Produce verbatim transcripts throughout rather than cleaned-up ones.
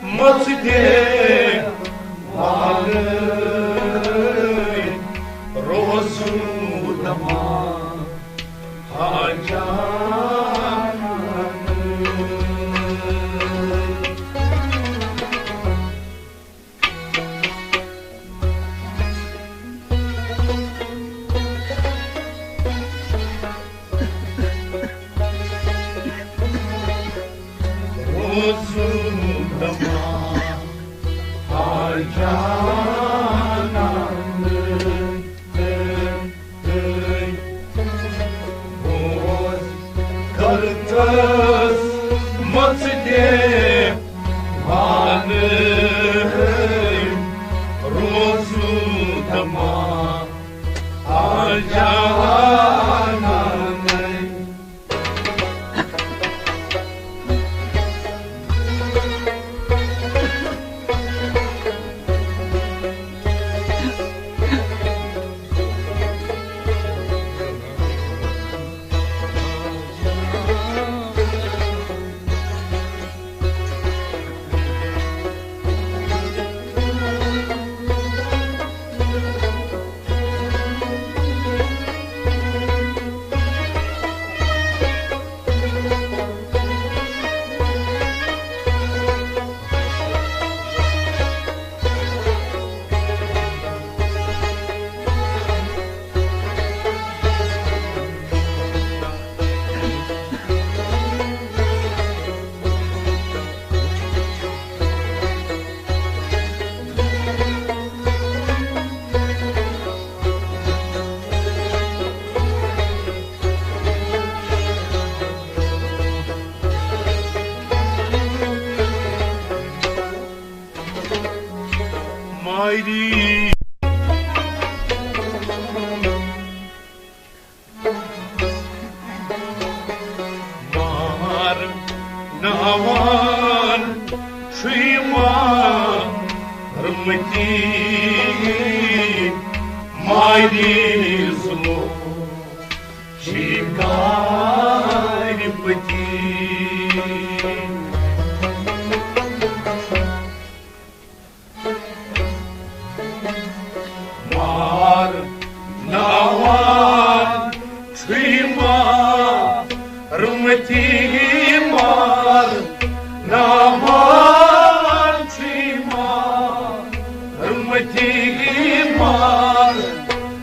مژ دے وانٕے روزُن دمان حاجان۔ روزُن دمان حاجان۔ اوس کٔرتَس مژ دے وانٕے روزُن دمان حاجان۔ ماری مار ناوان چھُے مارمتی ماری زُمو شِکارِ پٔتی۔ مار ناوان چھُے مارمتی مار ناوان چھُے مارمتی مار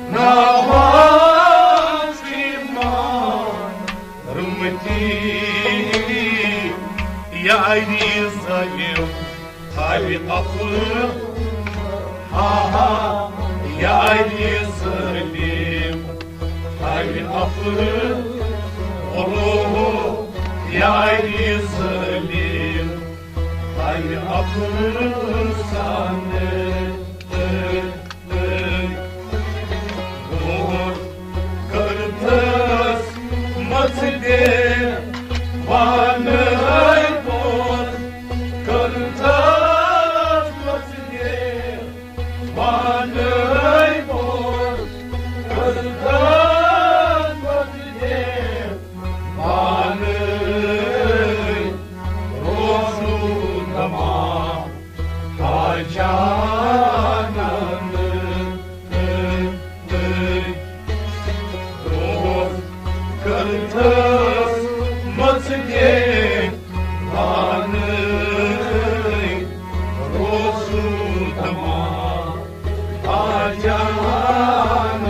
ناوان چھُے مار رُمتی یاری ظٲلِم تھاوِ اَپُر۔ ہا ہا یاری ظٲلِم تھاوِ اَپُر۔ او ہو یاری ظٲلِم تھاوِ اَپُر سان۔ اور کٔرتھس مژ دے وانَے بور۔ کٔرتھس مژ دے وانَے بور۔ کٔرتھس مژ دے وانَے روزُن دمان۔ حاجان روز کٔرتھس مژ دے وانَے روزُن دمان۔ حاجان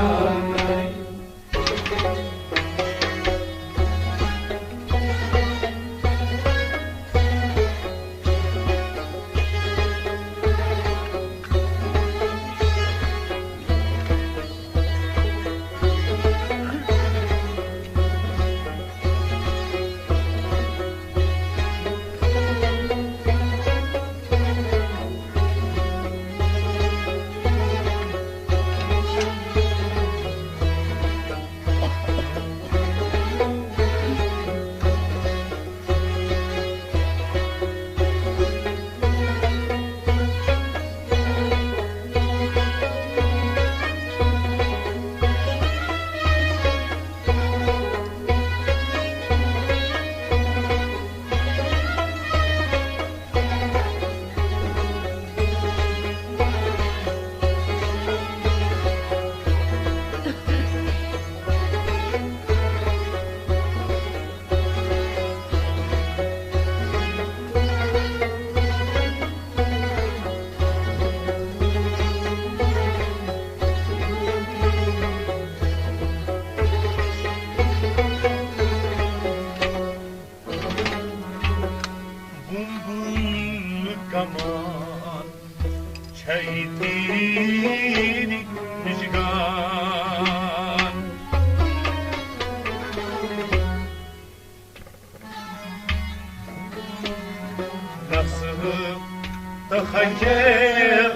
خنجر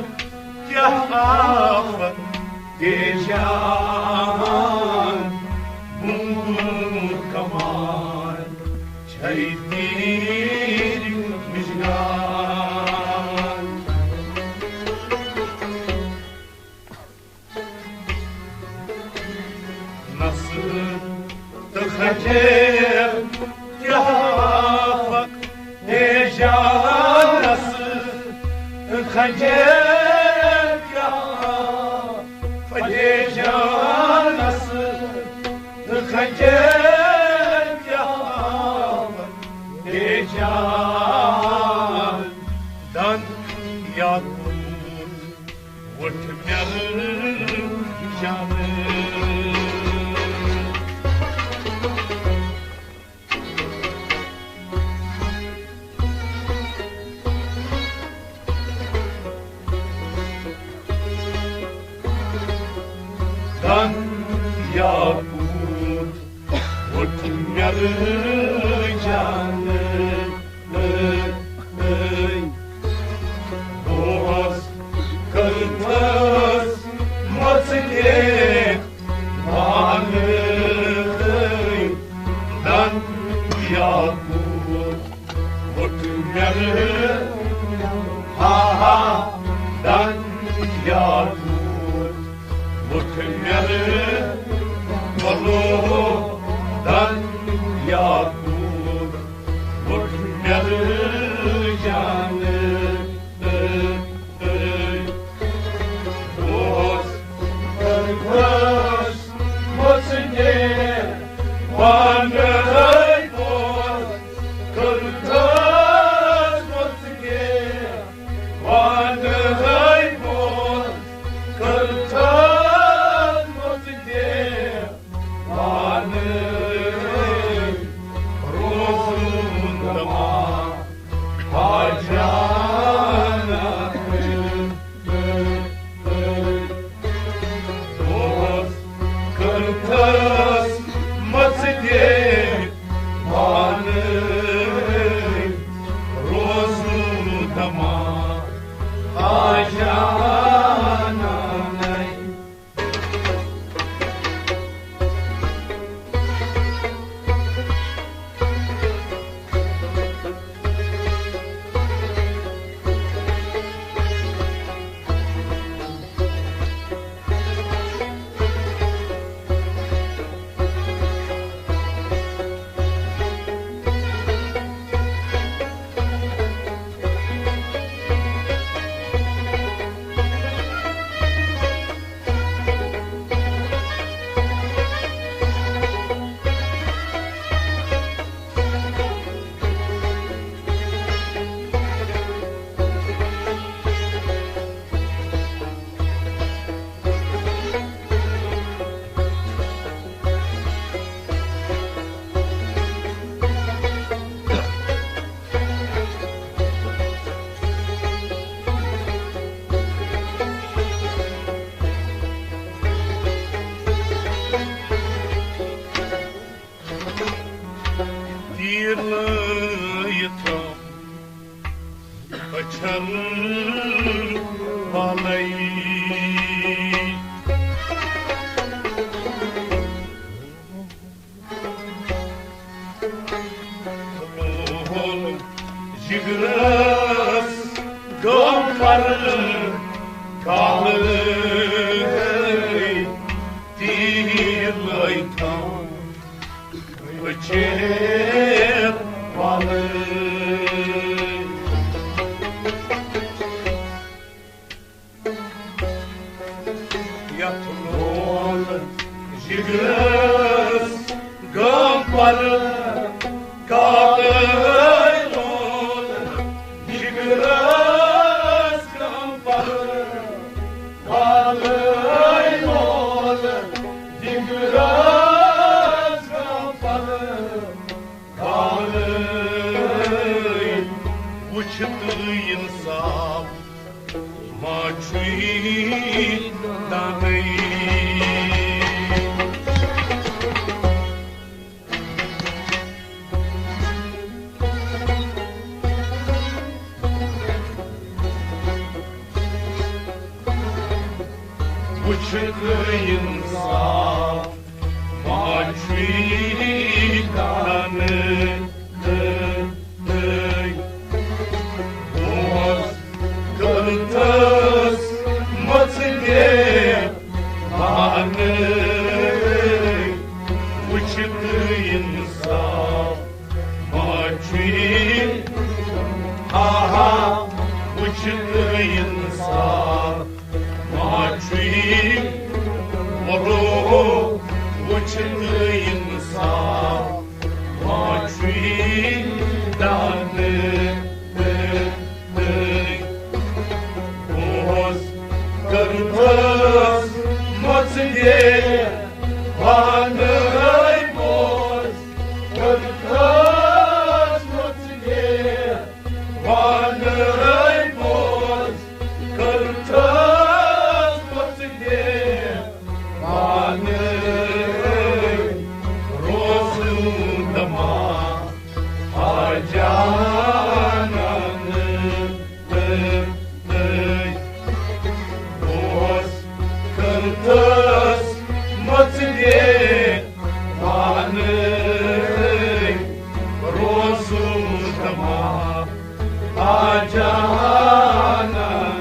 کیٛاہ آفت تیجان، بُنٛگُن کمان چھے تیرِ مِشگان۔ نصر تہٕ خنجر کیٛاہ آفت تیجان، نصر تہٕ خنجر کیٛاہ آفت تیجان، نصر تہٕ خنجر کیٛاہ آفت تیجان، دَنٛد یا کوٗر وُٹھ مےٚ جانہٕ۔ دَنٛد یا کوٗر وُٹھ مےٚ جانہٕ۔ بوس کٔرتھس مژ دے بانہٕ، دَنٛد یا کوٗر وُٹھ مےٚ، ہا ہا، دَنٛد یا کوٗر وُٹھ مےٚ، بولو، دَنٛد یا کوٗر وُٹھ مےٚ جانہٕ۔ بوس کٔرتھس مژ دے بانہٕ، بوس کٔرتھس مژ دے بانہٕ، بوس کٔرتھس مژ دے بانہٕ، روزُن دَپان، خواجہ بوس کٔرتھس مژ دے بانہٕ، روزُن دَپان، خواجہ تیٖر لٲیِتھ أچھن والے۔ لول جگرس گم پر کالے، تیٖر لٲیتھم أچھن والے۔ یتھ لول جگرس گم پر کالے، لول جگرس گم پر کالے، لول جگرس گم پر کالے۔ وچھ تہٕ انصاف ما چھُے دانَے۔ انصاف ما چھُے کران۔ دوس کٔرتھس مژ دے پانہٕ وٕچھتھ انصاف ما چھُے، آہا، وٕچھتھ انصاف ما چھُے، روح وٕچھتھ انصاف ما چھُے دانہٕ۔ دوس کٔرتھس مژ دے پانہٕ، دوس کٔرتھس مژ دے پانہٕ، دوس کٔرتھس مژ دے پانہٕ، روزُن دما آ جانان۔ دوس کٔرتھس مژ دے پانہٕ، روزُن دما آ جانان۔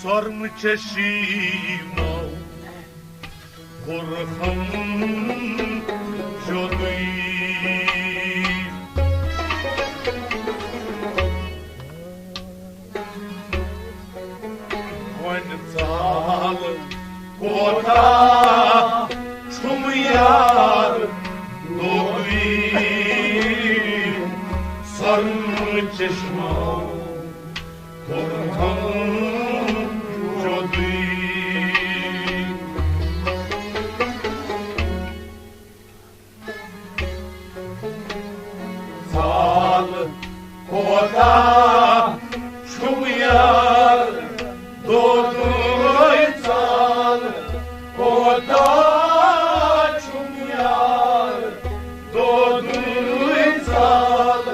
سرمہٕ چشمو کوٚرہم جدٕے۔ وۄنۍ ژال کوتاہ چھُم یار دوٚدُے۔ سرمہٕ چشمو کوٚرہم جدٕے۔ ژال کوتاہ چھُم یار دوٚدُے، ژال کوتاہ چھُم یار دوٚدُے، ژال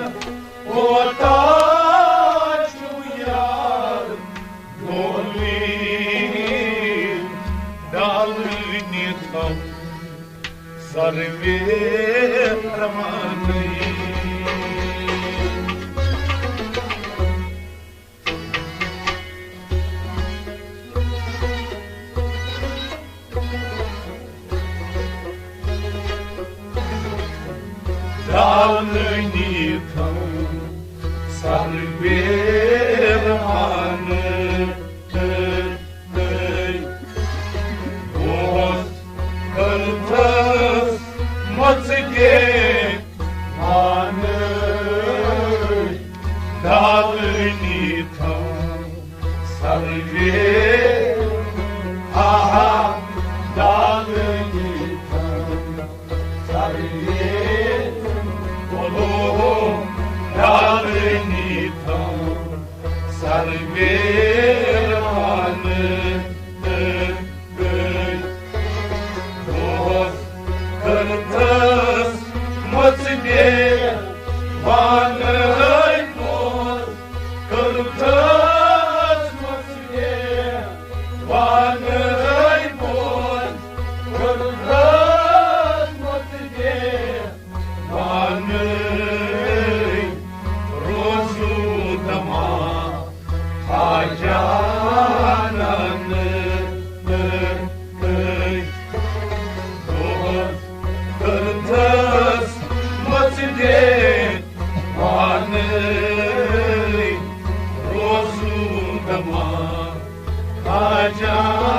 کوتاہ چھُم یار دوٚدُے۔ ڈالہٕ نِتھ سروے رمانٕے۔ ڈالہٕ نِتھ سروے رمانٕے۔ دوس کٔرتھس مژ دے پانہٕ، ڈالہٕ نِتھ سروے، آہا، ڈالہٕ نِتھ سروے، بولو، ڈالہٕ نِتھ سروے رمانٕے۔ دوس کٔرتھس مژ دے جانان، دۄہس کٔرتھس مژ دے وانٕے، روزُن دما خاجانان۔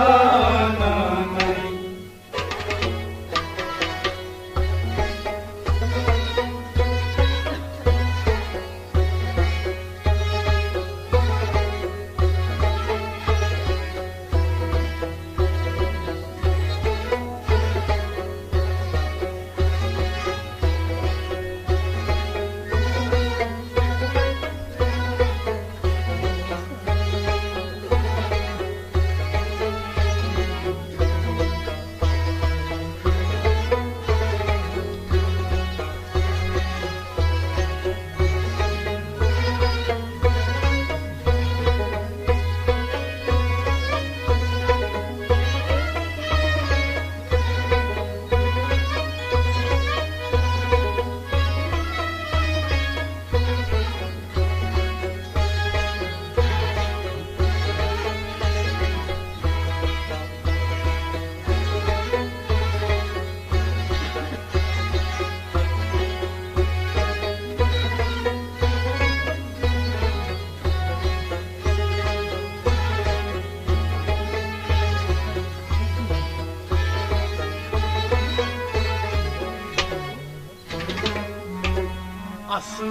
اصل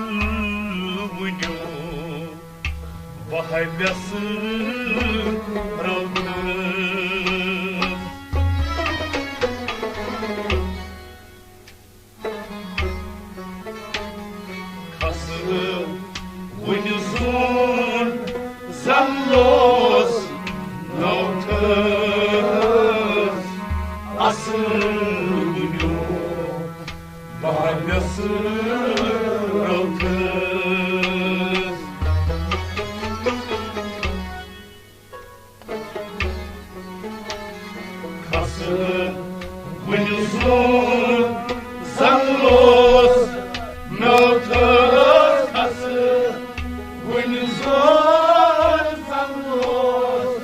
ؤنِو بہٕ وٮ۪سہٕ رٲوتھٕے۔ کھسہٕ وُنہِ زوٗن زنگلس نوتھس، اصل ؤنِو بہٕ وٮ۪سہٕ رٲوتھٕے۔ کھسہٕ وُنہِ زوٗن زنگلس نوتھس، کھسہٕ وُنہِ زوٗن زنگلس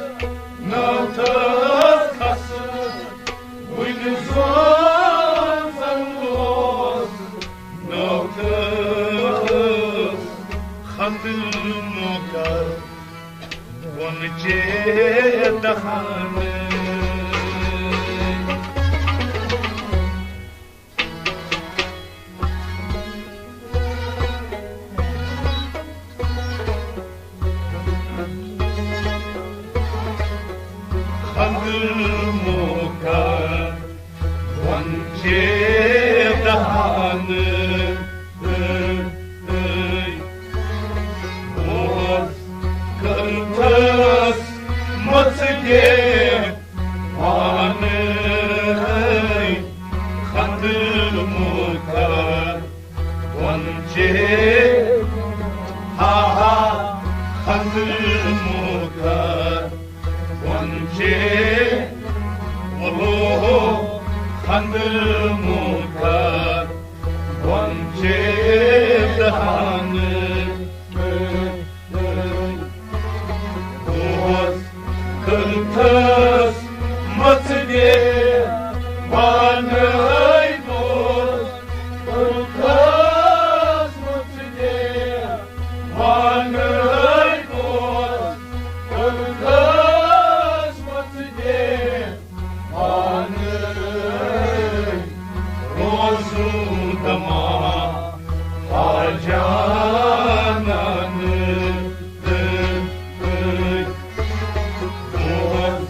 نوتھس، کھسہٕ وُنہِ زوٗن زنگلس نوتھس۔ خندٕ موقع بۄن چے دہانہٕ۔ خندٕ موقع بۄن چے دہانہٕ۔ اوس کٔرمٕژ مژ دے وانٕے، خندٕ موقع بۄن چے، ہا ہا، خندٕ موقع بۄن چے، اوہو، خندٕ موقع بۄن چے دہانہٕ۔ اوس کٔرمٕژ مژ دے وانٕے، اوس کٔرمٕژ مژ دے وانٕے، اوس کٔرمٕژ مژ دے وانٕے، روزُن دما خاجانن۔ اوس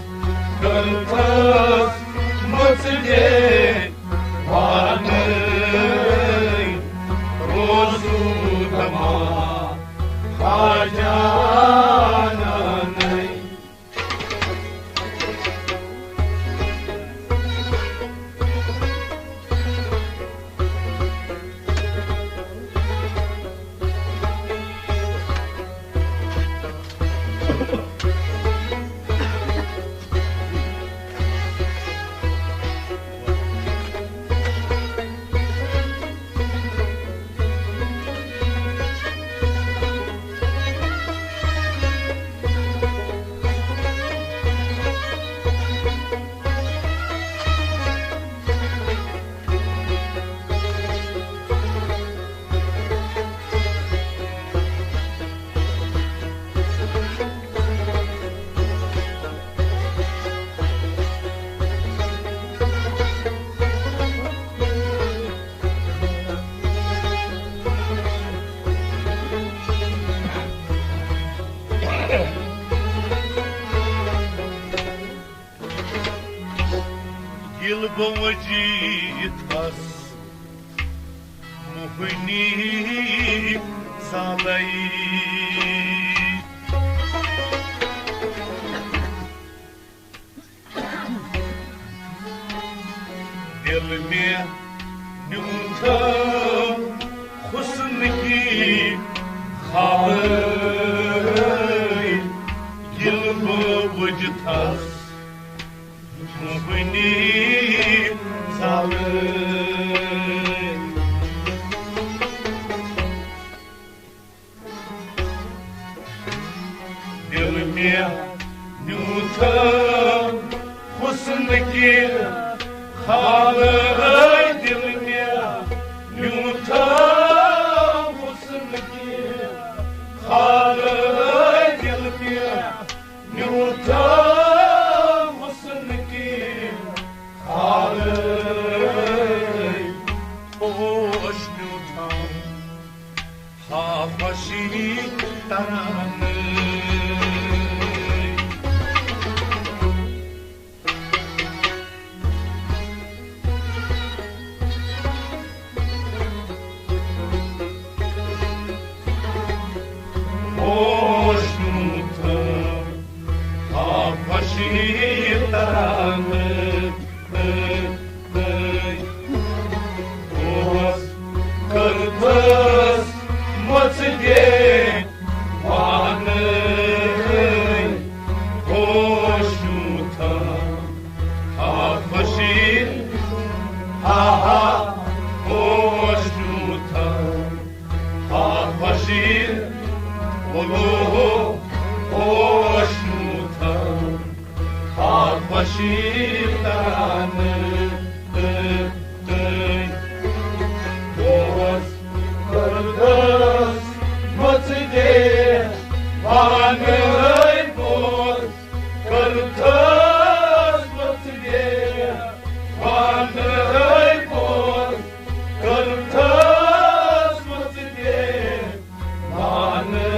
ییٚلہِ بہٕ وجیٖد آس موہنی زالے۔ دل مےٚ نیوٗتھم حسن کی خالے۔ ییٚلہِ بہٕ وجیٖد آس موہنی زالے۔ دل مےٚ نیوٗتھم حسن کی خالے۔ دل مےٚ نیوٗتھم حسن کی خالے۔ دل مےٚ نیوٗتھم حسن کی خالے۔ ہوش نیوٗتھم ہا خوشی ترانہٕ۔ ہوش نیوٗتھم ہا خوشی ترانہٕ۔ دۄہس کٔرتھس مژٕ دے وانَے۔ ہوش نیوٗتھم ہا خوشی، ہا ہا، ہوش نیوٗتھم ہا خوشی، او ہو، ہوش نیوٗتھم ہا خوشی ترانہٕ۔ دۄہس کٔرتھس مژٕ دے وانَے۔ دۄہس کٔرتھس مژٕ دے وانَے۔ دۄہس کٔرتھس مژٕ دے وانَے۔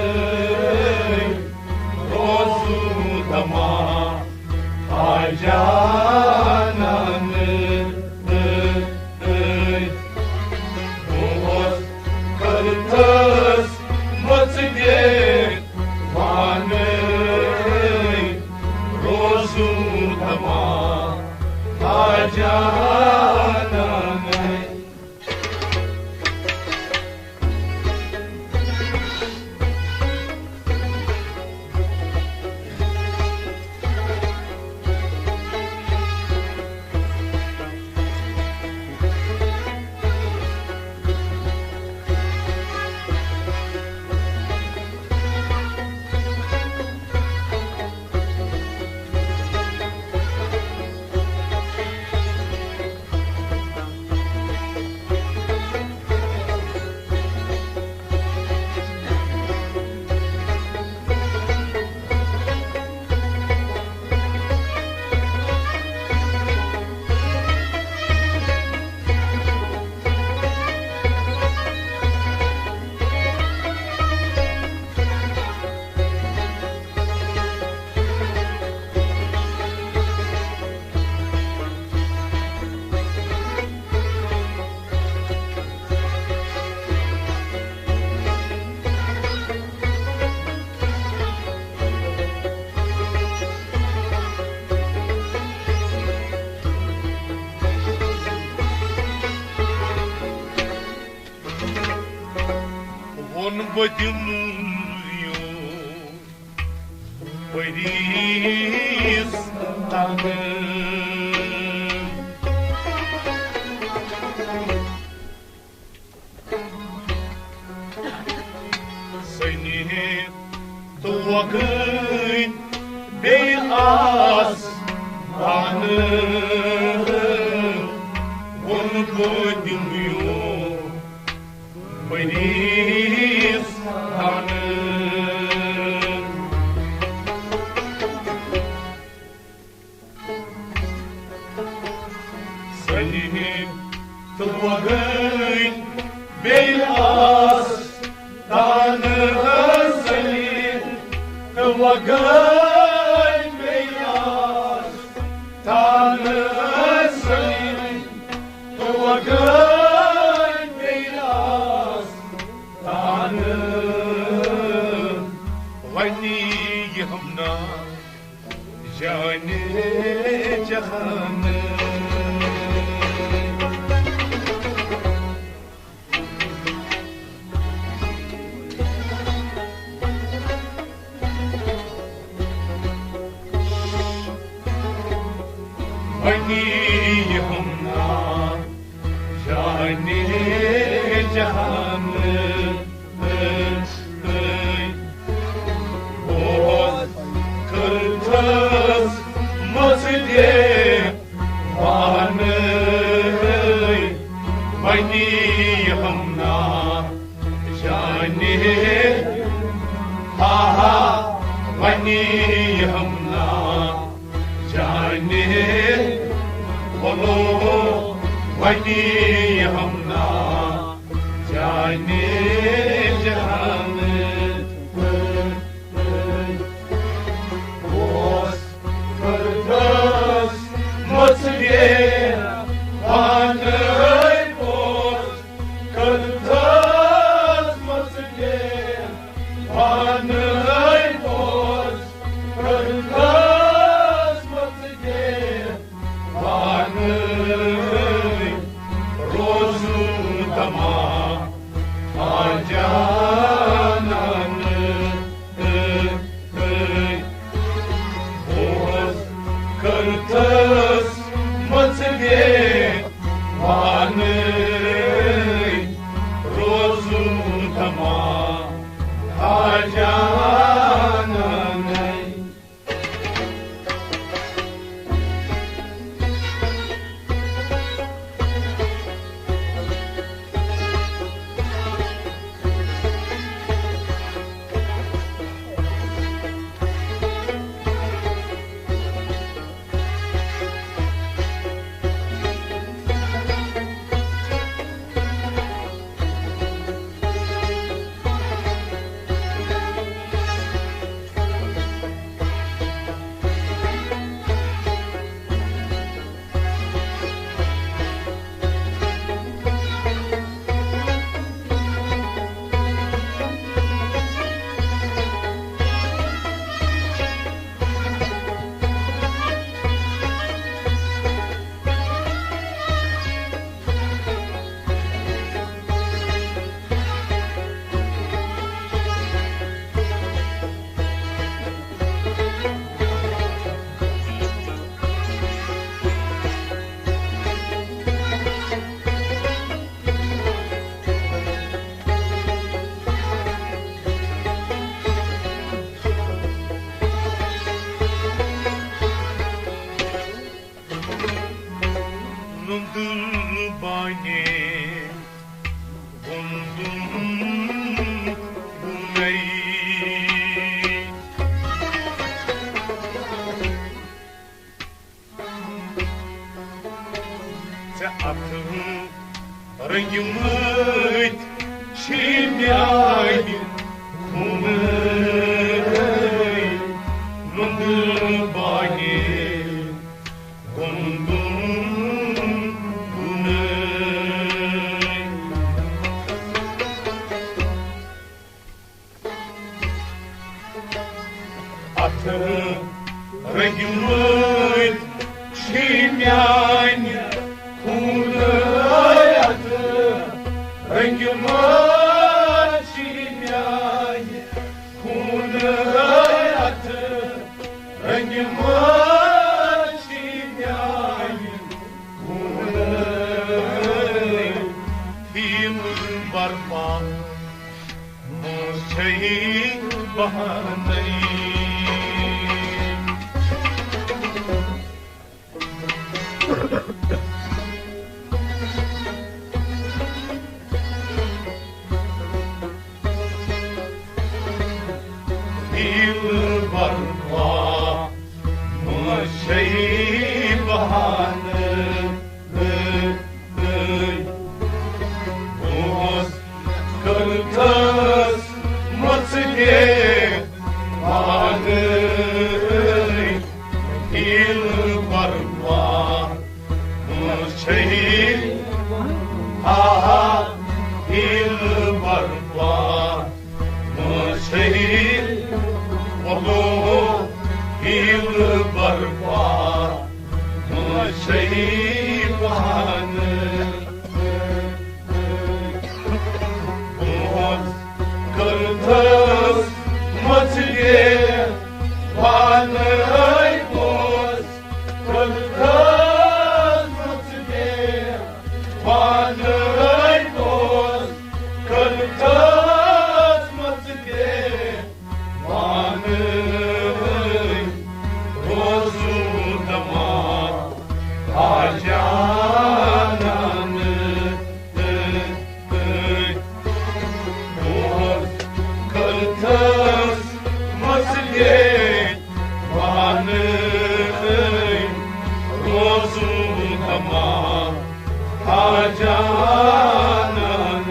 روزو دما خاجانن۔ دۄہس کٔرتھس مژٕ دے وانَے۔ روزو دما خاجانن۔ ووٚن بہٕ دِمہٕ یور پٔریٖس تنہٕ۔ سنی تہٕ وۄگٕنۍ بیٚیہِ آس بانہٕ۔ ووٚن بہٕ دِمہٕ یور پٔریٖس تنہٕ۔ سنی تہٕ وۄگٕنۍ بیٚیہِ آس تنہٕ۔ سنی تہٕ گٔے میرا تانہٕ سٲری، تو گٔے میرا تانہٕ۔ وۄنۍ یِم نا جانِ جہان۔ وۄنۍ یِم نا جانِ جہان۔ اوس کٔرتھس مژ دیوانہٕ، وۄنۍ یِم نا جانہِ، ہا ہا، وۄنۍ یِم نا جانہِ، بولو، وۄنۍ یِم نا جانہِ جہان۔ اوس کٔرتھس مژ دیوانہٕ، اوس کٔرتھس مژ دیوانہٕ، اوس کٔرتھس مژ دیوانہٕ۔ وانہٕ روزُن تمام جانان۔ اوس کٔرتھس مژ دیوانہٕ، روزُن تمام جانان۔ نُندُل بانہِ گوٚنٛدُم بُنَے۔ ژےٚ اَتھٕ رٔنٛگۍ مٕتۍ چھِ میٛانہِ خوٗنٕے، نُندُل بانہِ گوٚنٛدُم بُنَے۔ اَتھٕ رٔنٛگۍ مٕتۍ چھِ میٛانہِ خوٗنٕے، اَتھٕ رٔنٛگۍ مٕتۍ چھِ میٛانہِ خوٗنٕے، اَتھٕ رٔنٛگۍ مٕتۍ چھِ میٛانہِ خوٗنٕے۔ فیٖل برپا مٔشی بہانَے۔ دِل برپا مٔشی بہانَے۔ اوس کٔرتھس مژ دیوانہٕ۔ ہیٖلہٕ برپا مچھے پانہٕ۔ پونٛس کٔرتھس مژھلہِ پانَے، پونٛس کٔرتھس مژھلہِ پانَے، پونٛس کٔرتھس مژھلہِ پانَے۔ روزُن دما حاجانن۔ پونٛس کٔرتھس مژھلہِ پانَے، روزُن دما حاجانن۔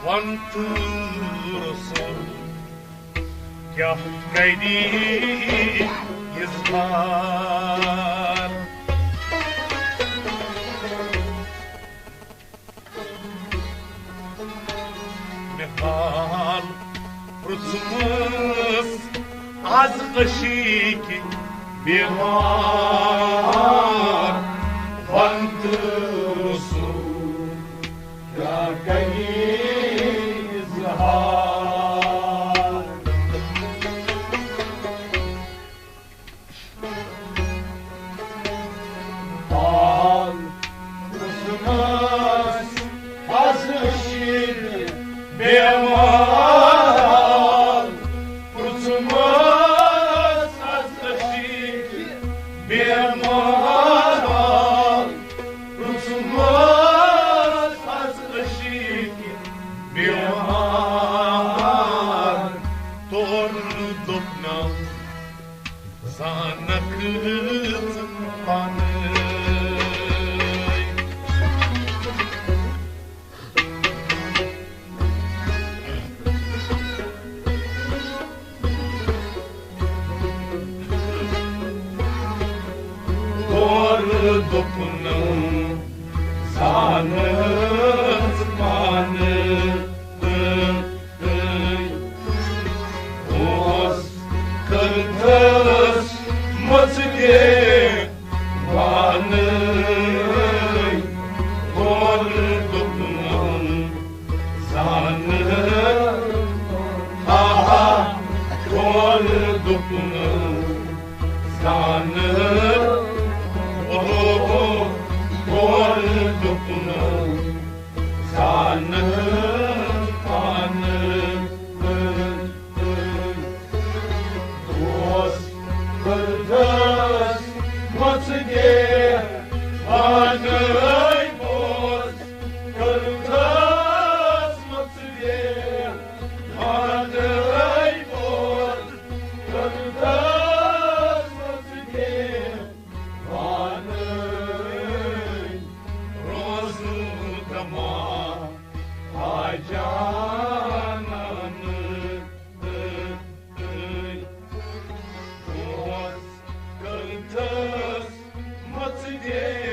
وَن تہٕ رسول کیٛاہ کَرِ اظہار؟ مےٚ حال پرٛژھمَس از عشیٖقی بیمار، وَن تہٕ رسول کیٛاہ کَرِ اظہار؟ حال پرٛژھمَس از عشیٖقی بیمار، حال پرٛژھمَس از عشیٖقی بیمار، حال پرٛژھمَس از عشیٖقی بیمار۔ تورٕ دوٚپنَم زانکھ ژٕ پانَے۔ تورٕ دوٚپنَم زانکھ ژٕ پانَے۔ پونٛس کٔرتھس مژھلہِ پانَے، تورٕ دوٚپنَم زانکھ، آہا، تورٕ دوٚپنَم زانکھ، اوہو، تورٕ دوٚپنَم زانکھ پانَے۔ پونٛس کٔرتھس مژھلہِ پانَے، پونٛس کٔرتھس مژھلہِ پانَے، پونٛس کٔرتھس مژھلہِ پانَے۔ روزُن دما حاجانن۔ پونٛس کٔرتھس مژھلہِ